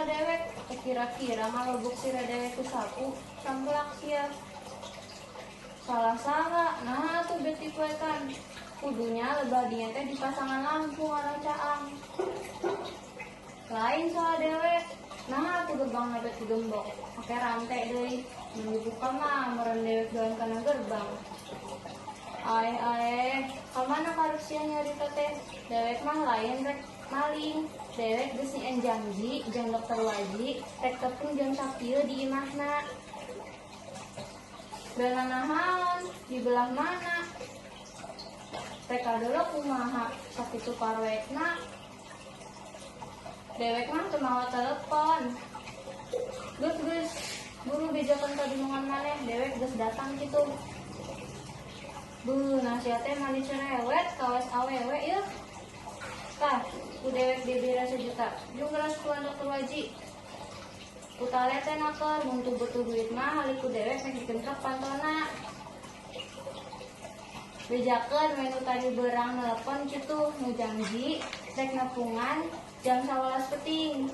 salah dewek. Kira-kira ngalobok sirah dewek ku sapu, camplak sia. Salah saha, nah tuh beti poekan. Kudunya lebah dinya teh dipasangan lampu ngarah caang. Lain salah dewek. Nah tuh gerbang bet digembok. Pake rantai deui. Mun dibuka mah meureun dewek doan kana gerbang. Aeh aeh, kamana karep sia nyarita teh? Dewek mah lain rek maling. Dewek geus nyieun janji jeung dokter Waji rek tepung jam sakieu di imahna. Bela nahaon, di belah mana? Rek kadolok kumaha, sakitu paroekna. Dewek mah teu mawa telepon. Geus geus, buru bejakeun ka dunungan maneh, dewek geus datang kitu. Beuh, nah sia teh mani cerewet kawas awewe yeuh. Tah, ku dewek dibere 1 juta. Jung geura sukuan dokter Waji. Ku tale teh naker, mun teu butuh duit mah hali ku dewek mek dikentrok pantona. Bejakeun we nu tadi beurang nelepon kitu, nu janji rek nepungan jam 11 peuting.